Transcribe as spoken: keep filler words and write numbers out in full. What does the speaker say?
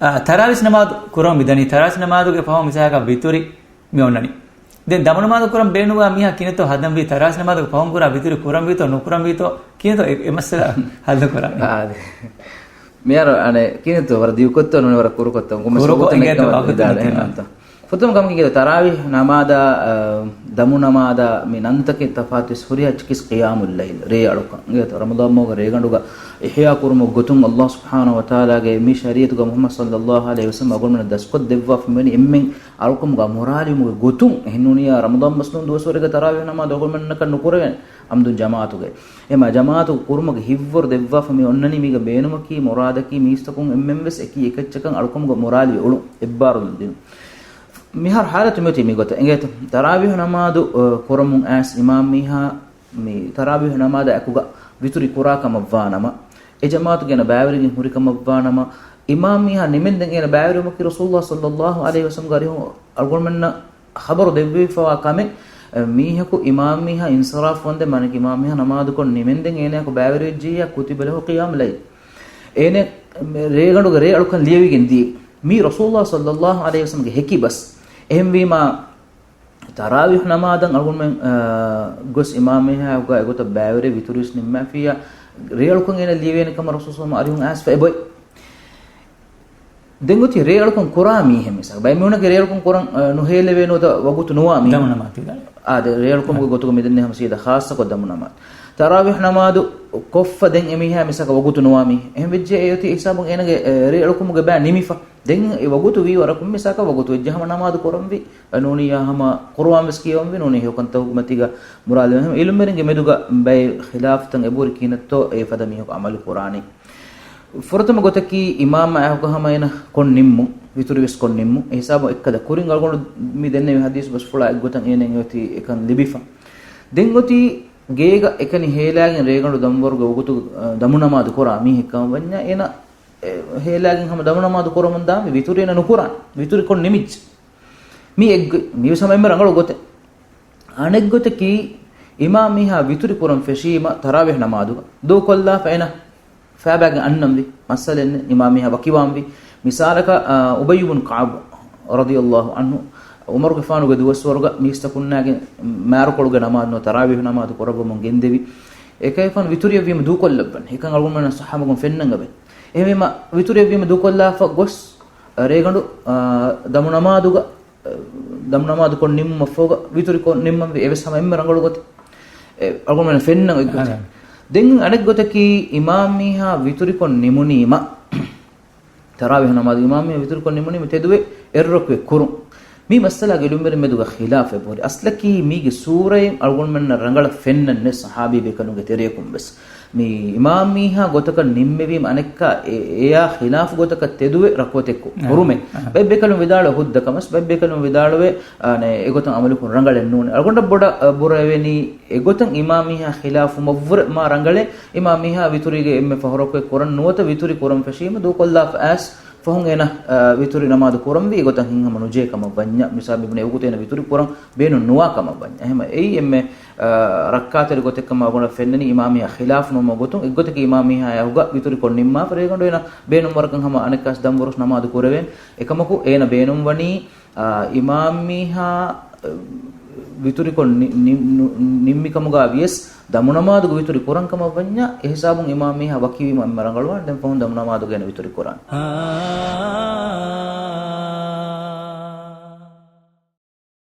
އާ، ތަރާވީސް ނަމާދު ކުރަމުން މިދަނީ. ތަރާވީސް ނަމާދުގެ ފަހުން މިސާލަކަށް ވިތުރި މި އޮންނަނީ. ދެން ދަމު ނަމާދު ކުރަން ބޭނުންވާ މީހާ ކިނެތޯ ހަދަންވީ؟ ތަރާވީސް ނަމާދުގެ ފަހުން ކުރާ ވިތުރި ކުރަންވީތޯ ނުކުރަންވީތޯ ކިނެތޯ އެ، އެ މައްސަލަ ހައްލު ކުރާނީ؟ އާ، އާދެ. މިހާރު އަނެއް ކިނެތޯ ވަރަށް ދިގުކޮށްތޯ ނޫނީ ވަރަށް ކުރުކޮށްތޯ؟ ކޮންމެސް ކުރުކޮށް ވަގުތު އިނގޭތޯ ނެތްކަމަށް ވަގުތު ވިދާޅު. ނެތި އެހެން ނަންތޯ. ފުރަތަމަ ކަމަކީ ތަރާވީހް ނަމާދާ، އަ، ދަމު ނަމާދާ މި ނަންތަކެއް ތަފާތުވެސް ހުރިހާ އެއްޗަކީސް ޤިޔާމުއްލައިލް، ރޭ އަޅުކަން. އިނގޭތޯ ރަމަޟާން މަހުގެ ރޭގަނޑުގަ އިޙްޔާ ކުރުމުގެ ގޮތުން ﷲ ސުބްޙާނަހޫ ވަތަޢާލާގެ މި ޝަރީޢަތުގަ މުޙައްމަދު ޞައްލައްލާހު ޢަލައިހި ވަސައްލަމް އަޅުގަނޑުމެންނަށް ދަސްކޮށްދެއްވާފަ މިވަނީ އެންމެން އަޅުކަމުގަ މުރާލިވުމުގެ ގޮތުން. އެހެންނޫނިއްޔާ ރަމަޟާން މަސް ނޫން ދުވަސްވަރެއްގަ ތަރާވީހް ނަމާދު އަޅުގަނޑުމެންނަކަށް ނުކުރެވޭނެ އަމްދުން ޖަމާޢަތުގައި. އެހެމާ ޖަމާޢަތު ކުރުމުގެ ހިތްވަރު ދެއްވާފަ މި އޮންނަނީ މީގަ ބޭނުމަކީ މުރާދަކީ މީސްތަކުން އެންމެންވެސް އެކީ އެކައްޗަކަށް އަޅުކަމުގަ މުރާލިވެ އުޅުން، އެއްބާރުލުން ދިނުން. މިހާރު ޙާލަތު މިއޮތީ މިގޮތަށް. އިނގޭތަ؟ ތަރާވީހު ނަމާދު، އަ، ކުރަމުން އައިސް އިމާމް މީހާ މި ތަރާވީހު ނަމާދާ އެކުގަ ވިތުރި ކުރާ ކަމަށްވާނަމަ، އެ ޖަމާޢަތުގެ އޭނަ ބައިވެރިގެން ހުރި ކަމަށްވާނަމަ، އިމާމް މީހާ ނިމެންދެން އޭނަ ބައިވެރިވުމަކީ ރަސޫލުﷲ ޞައްލައްލާހު ޢަލައިހި ވަސައްލަމްގެ އަރިހުން އަޅުގަނޑުމެންނަށް ޚަބަރު ދެއްވެވިފަވާ ކަމެއް. އެ، މީހަކު އިމާމް މީހާ އިންޞިރާފް ވަންދެން، މާނައަކީ އިމާމް މީހާ ނަމާދުކޮށް ނިމެންދެން އޭނައަކު ބައިވެރިވެއްޖިއްޔާ ކުތިބަ ލަހު ޤިޔާމު ލައިލް. އޭނަ ރޭގަނޑުގެ ރޭ އަޅުކަން ލިޔެވިގެން ދިޔަ. މީ ރަސޫލުﷲ ޞައްލައްލާހު ޢަލައިހި ވަސައްލަމްގެ ހެކި ބަސް. އެހެންވީމާ، ތަރާވީހު ނަމާދަށް އަޅުގަނޑުމެން، އާ، ގޮސް އިމާމް މީހާ އެގޮތަށް ބައިވެރި ވިތުރިވެސް ނިންމާފިއްޔާ، ރޭ އަޅުކަން އޭނަ ލިޔެވޭނެ ކަމަށް ރަސޫލު ޞައްލައްލާހު ޢަލައިހި ވަސައްލަމް އަރިހުން އައިސްފަ އެބޮތް. ދެން އޮތީ ރޭ އަޅުކަން ކުރާ މީހެއް މިސާލަކަށް. ބައެއް މީހުންނަކީ ރޭ އަޅުކަން ކުރަން، އަ، ނުހޭލެވޭ ނުވަތަ ވަގުތު ނުވާ މީހެއް. ދަމު ނަމާދު ތިދާ. އާދެ، ރޭ އަޅުކަމުގެ ގޮތުގަ މިދެންނެ ހަމަ ސީދާ ޚާއްޞަކޮށް ދަމު ނަމާދު. ތަރާވީހު ނަމާދު ކޮށްފަ ދެން އެމީހާ މިސާލަކަށް ވަގުތު ނުވާ މީހެއް. އެހެން ވެއްޖެ އެ އޮތީ ހިސާބުން އޭނަގެ، އެ، ރޭ އަޅުކަމުގެ ބައި ނިމިފަ. ދެން އެ ވަގުތު ވީ ވަރަކުން މިސާލަކަށް ވަގުތު ވެއްޖެ ހަމަ ނަމާދު ކުރަންވީ. ނޫނިއްޔާ ހަމަ ޤުރުއާން ވެސް ކިޔަވަންވީ ނޫނީ ހެޔޮކަންތަކުގެ މަތީގަ މުރާލި ހަމަ ޢިލްމުވެރިންގެ މެދުގަ ބައެއް ޚިލާފުތައް އެބަހުރި ކިހިނެއްތޯ އެ ފަދަ މީހަކު ޢަމަލު ކުރާނީ. ފުރަތަމަ ގޮތަކީ އިމާމް އައިހުގަ ހަމަ އޭނަ ކޮށް ނިންމުން، ވިތުރި ވެސް ކޮށް ނިންމުން. އެ ހިސާބު އެއްކަލަ ކުރިން އަޅުގަނޑު މި ދެންނެވި ޙަދީޘް ބަސްފުޅާ އެއްގޮތަށް އޭނައަށް އޮތީ އެކަން ލިބިފަ. ދެން އޮތީ ގޭގަ އެކަނި ހޭލާގެން ރޭގަނޑު ދަމުވަރުގެ ވަގުތު، އަ، ދަމު ނަމާދު ކުރާ މީހެއް ކަމަށް ވަންޏާ އޭނަ އެ، ހޭލާގެން ހަމަ ދަމު ނަމާދު ކުރަމުން ދާންވީ ވިތުރި އޭނަ ނުކުރާން. ވިތުރި ކޮށް ނިމިއްޖެ. މީ އެއްގޮތް، މީވެސް ހަމަ އެންމެ ރަނގަޅު ގޮތެއް. އަނެއްގޮތަކީ، އިމާމް މީހާ ވިތުރި ކުރަން ފެށީމަ، ތަރާވީހް ނަމާދުގަ ދޫކޮށްލާފަ އޭނަ ފައިބައިގެން އަންނަންވީ. މައްސަލައެއް ނެތް، އިމާމް މީހާ ވަކިވާންވީ. މިސާލަކަށް، އާ، އުބައްޔު ބުން ކަޢުބު ރަޟިޔައްލާހު ޢަންހު، ޢުމަރުގެފާނުގެ ދުވަސްވަރުގަ މީސްތަކުންނާގެން މާރުކޮޅުގެ ނަމާދު ނުވަތަ ތަރާވީހު ނަމާދު ކުރައްވަމުން ގެންދެވި. އެކަލޭގެފާނު ވިތުރިއެއްވީމަ ދޫކޮށްލައްވަން. އެކަން އަޅުގަނޑުމެންނަށް ޞައްޙަ މަގުން ފެންނަން އެބަ. އެހެންވީމަ، ވިތުރިއެއްވީމަ ދޫކޮށްލާފަ ގޮސް، ރޭގަނޑު، އާ، ދަމު ނަމާދުގަ ދަމު ނަމާދު ކޮށް ނިމުމަށްފަހުގަ ވިތުރި ކޮށް ނިންމަންވީ. އެވެސް ހަމަ އެންމެ ރަނގަޅު ގޮތެއް. އެ، އަޅުގަނޑުމެން ފެންނަން އޮތް ގޮތެއް. އަހަ. ދެން އަނެއް ގޮތަކީ، އިމާމް މީހާ ވިތުރި ކޮށް ނިމުނީމަ، ތަރާވީހު ނަމާދު އިމާމް މީހާ ވިތުރި ކޮށް ނިމުނީމަ ތެދުވެ އެއްރަކުޢަތް ކުރުން. މި މައްސަލާގެ ޢިލްމުވެރިން މެދުގަ ޚިލާފެއް އެބަހުރި. އަސްލަކީ މީގެ ސޫރައެއް އަޅުގަނޑުމެންނަށް ރަނގަޅަށް ފެންނަން ނެތް ޞަޙާބީ ބޭކަލުންގެ ތެރެއަކުން ވެސް. މި އިމާމް މީހާ ގޮތަކަށް ނިންމެވީމަ އަނެއްކާ އެ-، އެއާ ޚިލާފު ގޮތަކަށް ތެދުވެ ރަކުޢަތެއް ކު-، އަހަ، ކުރުމެއް. އަހަ. ބައެއް ބޭކަލުން ވިދާޅުވެ ހުއްދަ ކަމަސް، ބައެއް ބޭކަލުން ވިދާޅުވެ، އާނެ، އެގޮތަށް ޢަމަލުކުރުން ރަނގަޅެއް ނޫން. އަޅުގަނޑަށް ބޮޑަށް، އަ، ބުރައެވެނީ އެގޮތަށް އިމާމް މީހާ ޚިލާފުވުމަށްވުރެ މާ ރަނގަޅޭ، އިމާމް މީހާ ވިތުރީގެ އެންމެ ފަހުރަކު ކުރަން ނުވަތަ ވިތުރި ކުރަން ފެށީމަ ދޫކޮށްލާފަ އައިސް ފަހުން އޭނަ، އަ، ވިތުރި ނަމާދު ކުރަންވީ އެގޮތަށް ހިތްހަމަ ނުޖެހޭ ކަމަށް ވަންޏާ، މިސާލު މި ބުނި އެވަގުތު އޭނަ ވިތުރި ކުރަން ބޭނުން ނުވާ ކަމަށް ވަންޏާ. އެހެމަ އެއީ އެންމެ، އަ، ރައްކާތެރި ގޮތެއް ކަމަށް އަޅުގަނޑަށް ފެންނަނީ އިމާމް މީހާ ޚިލާފު ނުވުމުގެ ގޮތުން. އެއްގޮތަކީ އިމާމް މީހާ އެއާ ހިސާބުގަ ވިތުރި ކޮށް ނިންމާފަ ރޭގަނޑު އޭނަ ބޭނުން ވަރަކަށް ހަމަ އަނެއްކާސް ދަންވަރުސް ނަމާދު ކުރެވޭނެ. އެކަމަކު އޭނަ ބޭނުން ވަނީ، އާ، އިމާމް މީހާ، އަ، ވިތުރިކޮށް ނި-، ނި-، ނު-، ނިންމި ކަމުގަ ވިޔަސް ދަމު ނަމާދުގަ ވިތުރި ކުރަން ކަމަށް ވަންޏާ، އެ ހިސާބުން އިމާމް މީހާ ވަކިވީމަ އެންމެ ރަނގަޅުވާނެ. ދެން ފަހުން ދަމު ނަމާދުގަ އޭނަ ވިތުރި ކުރާނެ.